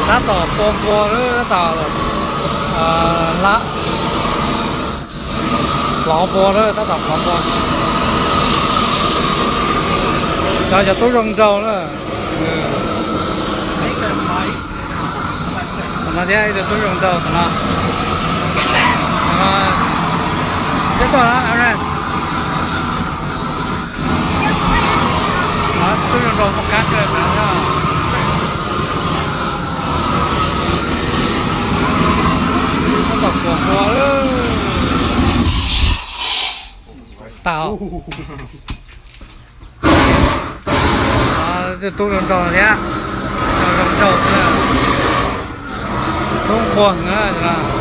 Tab tom pua npua lawm, tab tom hlab, plov npua lawm, tab tom plov npua. Cov, cov tub zoo nraug na. Tom no thiab ib tug tub zoo nraug tom no. Tom no, tub zoo nraug muaj kab kawg na. Tab tom pua npua lawm. Tau. Tub zoo nraug thiab, zoo nraug xwb. Tub nquag na.